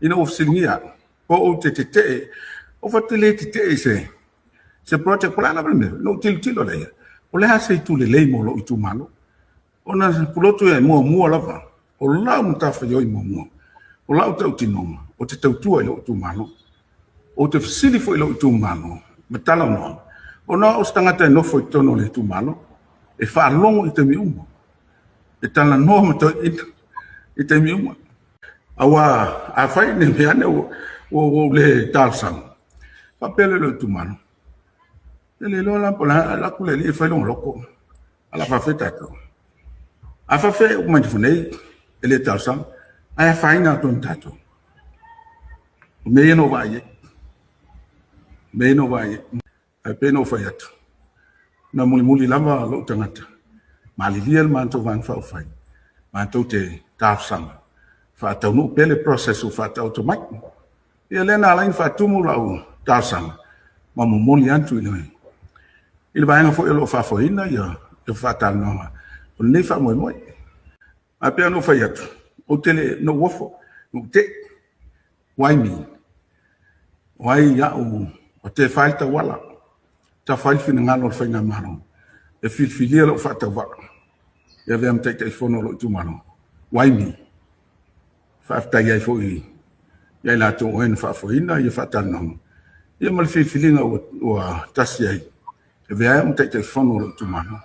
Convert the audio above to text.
Ina ua fesiligia au, po ou te tetee, ou fai atu e le tetee i se se project po o le a lava le mea, na ou tilotilo lea i ai, o le a se itu lelei mo lou itumalo. Ona pulotu e muamua lava, o lau matafaioi muamua, o lau tautinoga, ou te tautua i lou itumalo. Ou te fesili foi i lou itumalo ma talanoa, ona o se tagata e nofo i totonu o le itumalo, e faalogo i taimi uma, e talanoa ma toeaiina i taimi uma. Aua afai ne mea ane ua ou le talosaga, faapea lea i lou itumalo, e le iloa la po o le a, alu atu le alii e fai lona loto, ae o le a faapefea tatou? A faapefea e uma ifo nei e le talosaga, ae afaina atu ai ma tatou. O mea ia na ou vaai ai. O mea ia na ou vaai ai. Ae pei ona ou fai atu, na mulimuli lava lou tagata, malilie le matou Vaega Faaupufai, matou te talosaga, faataunuu pea le process ua faataoto mai. Ia lea na ala ai ona faatumu lau talosaga ma momoli atu i le vaega foi o lo o faafoeina ia faatalanoaga o lenei faamoemoe. Ae pei ona ou fai atu, ou te le, na ou ofo, na ou tei. Why me? O ai au o te fai le tauala, tafa ai le finagalo o le faigamalo e filifilia lou faatauvaa e avea ma Taitaifono o lou itumalo. Why me? Faafetai ai foi ia i latou o e na faafoeina ia faatalanoaga ia ma le filifiliga ua tasi ai e avea ai au ma Taitaifono o lou itumalo.